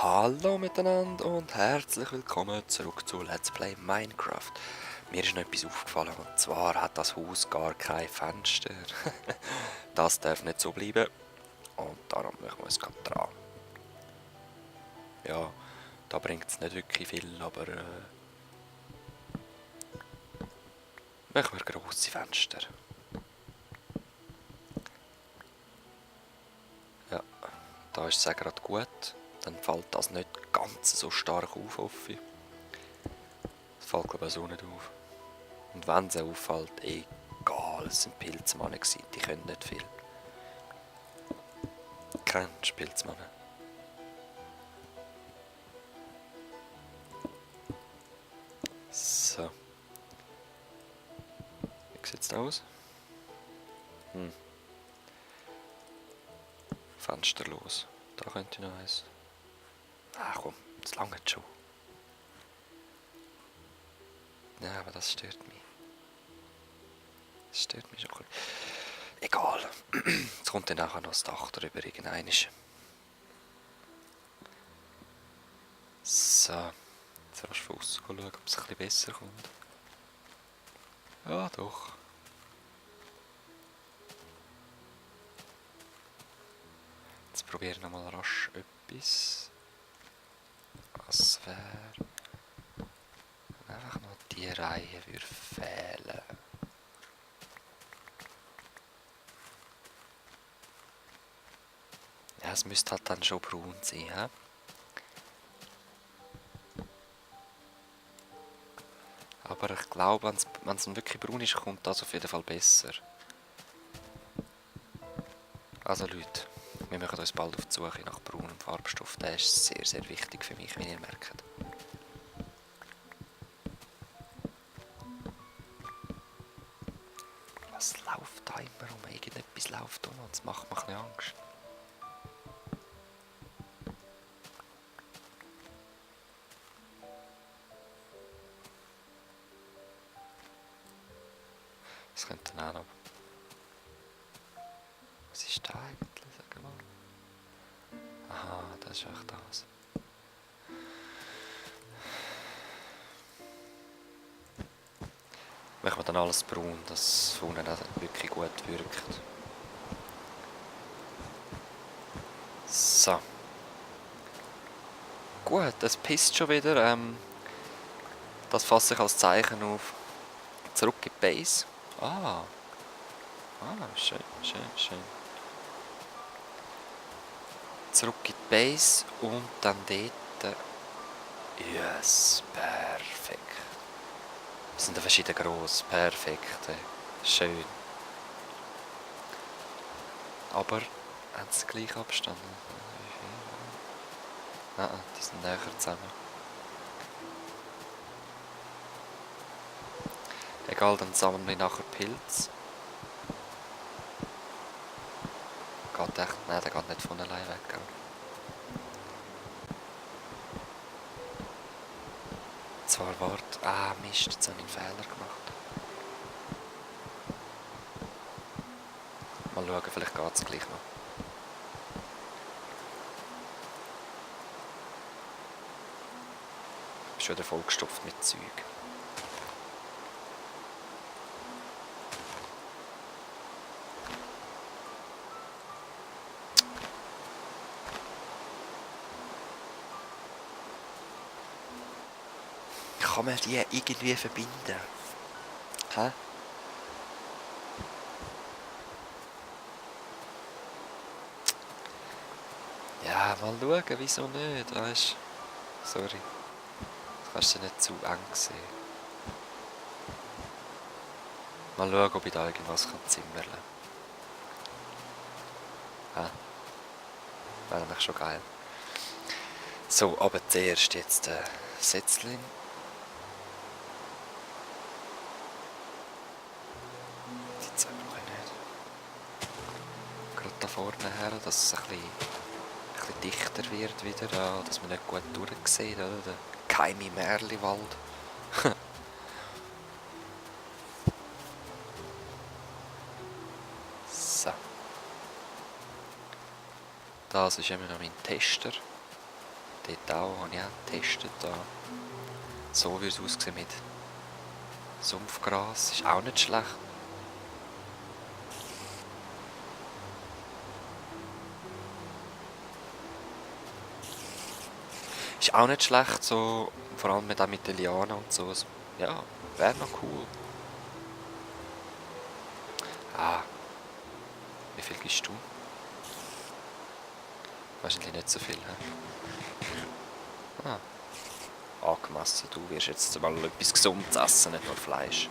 Hallo miteinander und herzlich willkommen zurück zu Let's Play Minecraft. Mir ist noch etwas aufgefallen und zwar hat das Haus gar kein Fenster. Das darf nicht so bleiben und darum machen wir es gerade dran. Ja, da bringt es nicht wirklich viel, aber machen wir grosse Fenster. Ja, da ist es auch gerade gut. Dann fällt das nicht ganz so stark auf, hoffe ich. Es fällt glaube ich so nicht auf. Und wenn es auffällt, egal, es sind Pilzmannen gewesen, die können nicht viel. Kennst du Pilzmannen? So. Wie sieht es aus? Fenster los. Da könnte ich noch eins. Ah komm, das lange schon. Ja, aber das stört mich. Das stört mich schon ein bisschen. Egal. Jetzt kommt dann nachher noch das Dach drüber, irgendeinisch. So. Jetzt rasch von aussen schauen, ob es ein bisschen besser kommt. Ja, doch. Jetzt probieren wir mal rasch etwas. Was wäre... Einfach noch die Reihe würde fehlen. Ja, es müsste halt dann schon braun sein, hä? Aber ich glaube, wenn es wirklich braun ist, kommt das auf jeden Fall besser. Also Leute, wir machen uns bald auf die Suche nach braunem Farbstoff. Der ist sehr, sehr wichtig für mich, wie ihr merkt. Was läuft da immer rum? Irgendetwas läuft um und das macht mir ein bisschen Angst. Das könnte dann auch noch... Was ist da eigentlich? Sag mal. Aha, das ist echt das. Machen wir dann alles braun, dass es unten auch wirklich gut wirkt. So. Gut, es pisst schon wieder. Das fasse ich als Zeichen auf. Zurück in die Base. Ah, schön, schön, schön. Zurück in die Base und dann dort... Yes, perfekt. Wir sind verschieden gross, perfekt. Schön. Aber haben sie gleich Abstand? Nein, die sind näher zusammen. Egal, dann sammeln wir nachher Pilz. Geht echt? Nein, der geht nicht von allein weg. Gell? Zwar wart... Ah, Mist, jetzt habe ich einen Fehler gemacht. Mal schauen, vielleicht geht es gleich noch. Ist wieder vollgestopft mit Zeug. Kann man die irgendwie verbinden? Hä? Ja, mal schauen, wieso nicht, weißt du? Sorry. Das kannst du nicht zu eng sehen. Mal schauen, ob ich da irgendwas zimmerle kann. Hä? Wäre nämlich schon geil. So, aber zuerst jetzt Setzling. Die zeigen noch nicht. Gerade da vorne her, dass es ein bisschen dichter wird wieder, ja, dass man nicht gut durchsieht, oder? Der geheime Märliwald. So. Das ist immer noch mein Tester. dort auch, habe ich auch getestet. Da. So wie es aussieht mit Sumpfgras. Ist auch nicht schlecht. Ist auch nicht schlecht, so, vor allem mit den Lianen und so. Ja, wäre noch cool. Ah, wie viel gibst du? Wahrscheinlich nicht so viel, hä? Ah, angemessen. Du wirst jetzt mal etwas Gesundes essen, nicht nur Fleisch.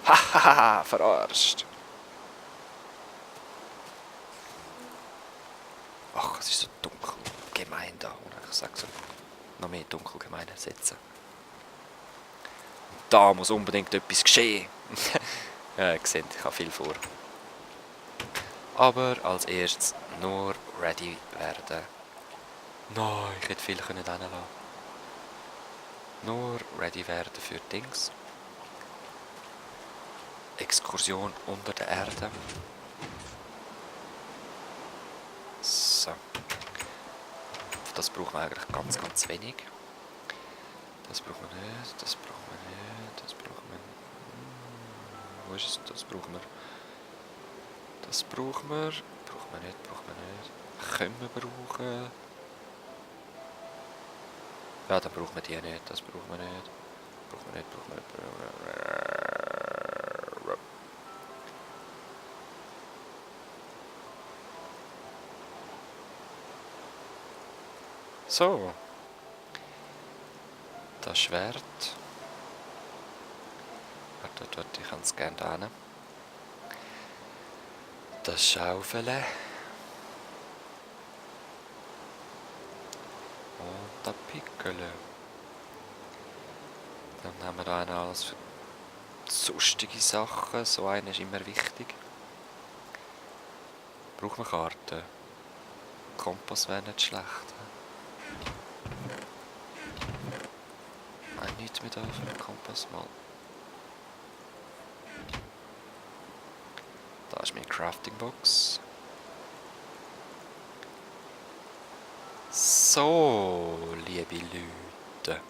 Hahaha, verarscht. Ach, es ist so dunkel. Gemein da. Ich sag so, noch mehr dunkel gemein setzen. Da muss unbedingt etwas geschehen. Ja, ihr seht, ich habe viel vor. Aber als erstes nur ready werden. Nein, ich hätte viel können lassen. Nur ready werden für Dings. Exkursion unter der Erde. So. Das brauchen wir eigentlich ganz, ganz wenig. Das brauchen wir nicht, das brauchen wir nicht, das brauchen wir nicht. Wo ist es? Das brauchen wir. Das brauchen wir. Brauchen wir nicht, brauchen wir nicht. Können wir brauchen. Ja, dann brauchen wir die nicht, das brauchen wir nicht. Brauchen wir nicht, brauchen wir nicht. So. Das Schwert. Warte, ich kann es gerne da hin. Das Schaufel. Und das Pickel. Dann haben wir da alles für sonstige Sachen. So eine ist immer wichtig. Brauchen wir Karten? Kompass wäre nicht schlecht. Nein, nichts mehr da für den Kompass mal. Da ist meine Crafting-Box. So, liebe Leute.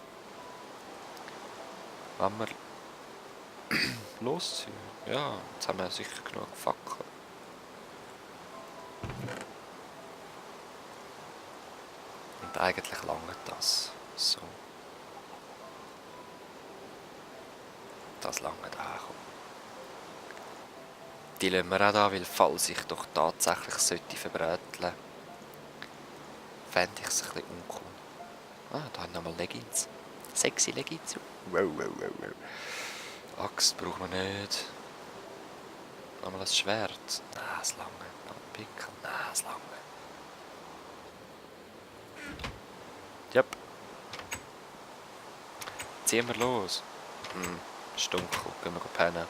Wenn wir losziehen? Ja, jetzt haben wir sicher genug Fackeln. Und eigentlich lange das. So. Das lange da. Die lassen wir auch da, weil falls ich doch tatsächlich sollte verbräteln, fände ich es ein bisschen uncool. Ah, da haben wir nochmal Leggings. Sexy Leggings. Wow. Axt brauchen wir nicht. Nochmal ein Schwert. Nein, das lange. Noch ein Pickel. Nein, das lange. Yep. Ziehen wir los. Ist dunkel. Gehen wir pennen.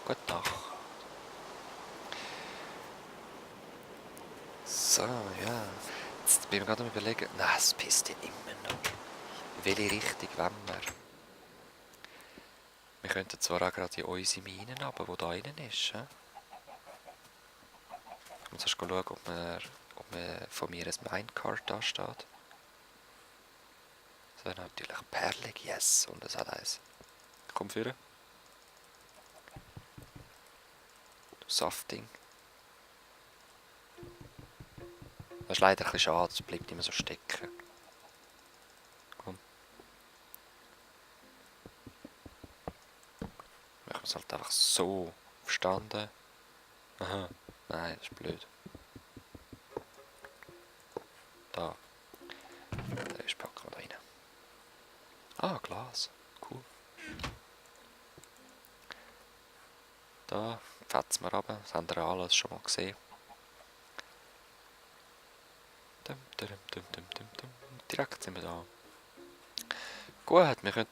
Gute Nacht. So, ja. Jetzt bin ich mir gerade am überlegen. Nein, es pisst ja immer noch. In welche Richtung wollen wir? Wir könnten zwar auch gerade in unsere Mine runter, die da innen ist. He? Ich muss erst schauen, ob man von mir ein Minecart da steht. Das wäre natürlich perlig, yes. Und es hat eins. Komm führen. Du Safting. Das ist leider ein bisschen schade, es bleibt immer so stecken. Komm. Machen wir es halt einfach so. Verstanden? Aha. Nein, das ist blöd. Da. Das packen wir da rein. Ah, Glas. Cool. Da fetzen wir runter. Das haben wir alles schon mal gesehen. Direkt sind wir da. Gut, wir können...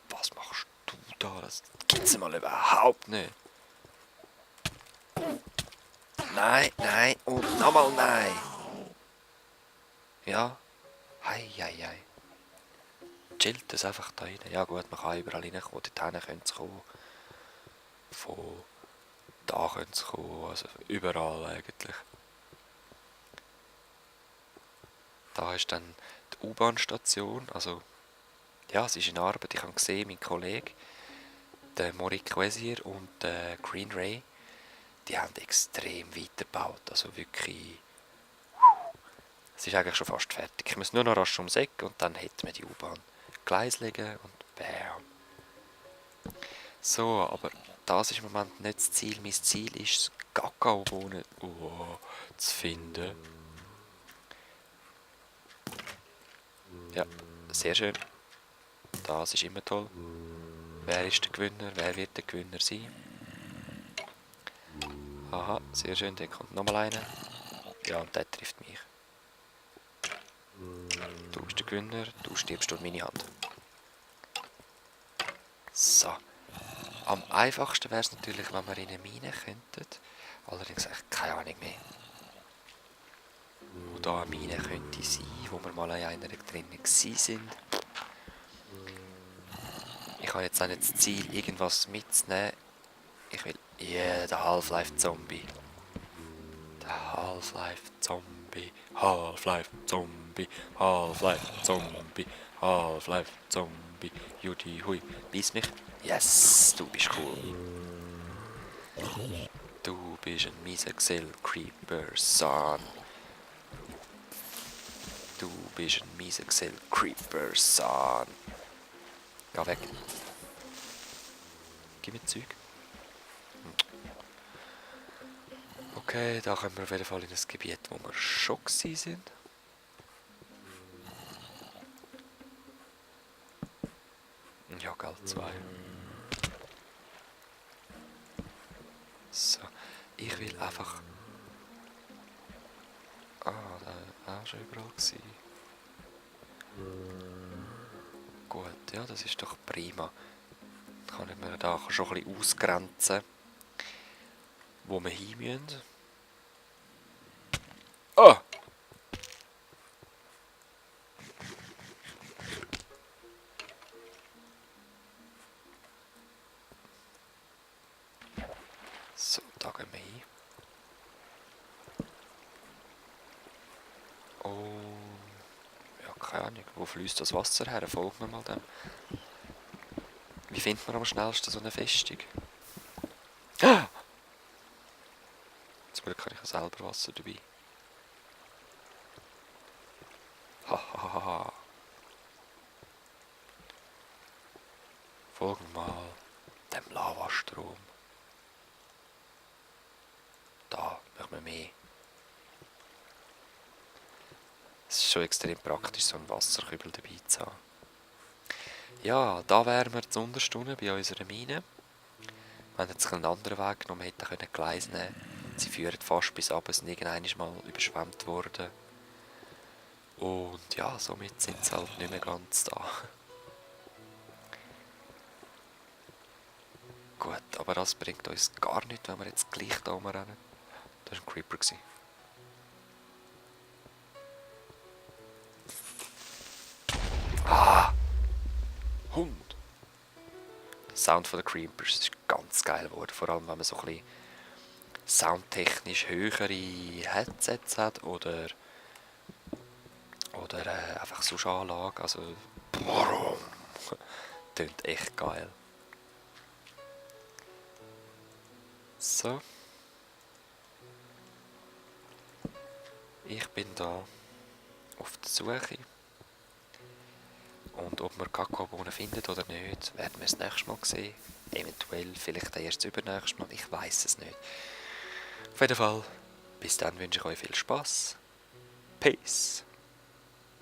Was machst du da? Das gibt's mal überhaupt nicht. Nein. Und nochmal nein. Ja. Hei. Chillt das einfach da rein. Ja gut, man kann überall reinkommen. Dorthin können sie kommen. Von da können sie kommen, also überall eigentlich. Da ist dann die U-Bahn-Station, also ja, es ist in Arbeit. Ich habe gesehen, mein Kollege, der Morik Quesier und der Green Ray, die haben extrem weitergebaut, also wirklich, es ist eigentlich schon fast fertig. Ich muss nur noch rasch ums Eck und dann hätten wir die U-Bahn. Gleis legen und bam. So, aber das ist im Moment nicht das Ziel. Mein Ziel ist, Kakaobohnen zu finden. Ja, sehr schön. Das ist immer toll. Wer ist der Gewinner? Wer wird der Gewinner sein? Aha, sehr schön. Da kommt nochmal einer. Ja, und der trifft mich. Du bist der Gewinner. Du stirbst durch meine Hand. So. Am einfachsten wäre es natürlich, wenn wir in eine Mine könnten. Allerdings habe ich keine Ahnung mehr, wo da eine Mine könnte sein, wo wir mal in einer drinnen waren. Ich habe jetzt auch nicht das Ziel, irgendwas mitzunehmen. Ich will... Yeah, der Half-Life-Zombie. Der Half-Life-Zombie. Half-Life-Zombie. Half-Life-Zombie. Half-Life-Zombie. Judy, hui. Beiß mich. Yes, du bist cool. Du bist ein mieser Xel-Creeper, Son. Du bist ein mieser Xel-Creeper, Son. Geh weg. Gib mir Zeug. Okay, da kommen wir auf jeden Fall in ein Gebiet, wo wir schon sind. Ja, gell, 2. So, ich will einfach... Ah, da war auch schon überall gewesen. Gut, ja, das ist doch prima. Dann kann ich mir da schon ein bisschen ausgrenzen, wo wir hin müssen. Ah! So, da gehen wir hin. Oh, ja, keine Ahnung. Wo fließt das Wasser her? Folgen wir mal dem. Wie findet man am schnellsten so eine Festung? Ah! Zum Glück habe ich ja selber Wasser dabei. Hahaha. Folgen wir mal dem Lavastrom. Da machen wir mehr. Es ist schon extrem praktisch, so einen Wasserkübel dabei zu haben. Ja, da wären wir zu Unterstunden bei unserer Mine. Wenn jetzt einen anderen Weg genommen hätten, können Gleise nehmen. Sie führen fast bis ab, sind irgendwann mal überschwemmt worden. Und ja, somit sind sie halt nicht mehr ganz da. Gut, aber das bringt uns gar nichts, wenn wir jetzt gleich da rumrennen. Das war ein Creeper. Ah! Hund! Der Sound von den Creepers ist ganz geil geworden, vor allem wenn man so ein bisschen soundtechnisch höhere Headsets hat oder einfach so Anlage, also tönt echt geil. So. Ich bin da auf der Suche. Und ob wir Kakaobohnen finden oder nicht, werden wir das nächste Mal sehen. Eventuell vielleicht erst das übernächste Mal, ich weiß es nicht. Auf jeden Fall, bis dann wünsche ich euch viel Spaß. Peace.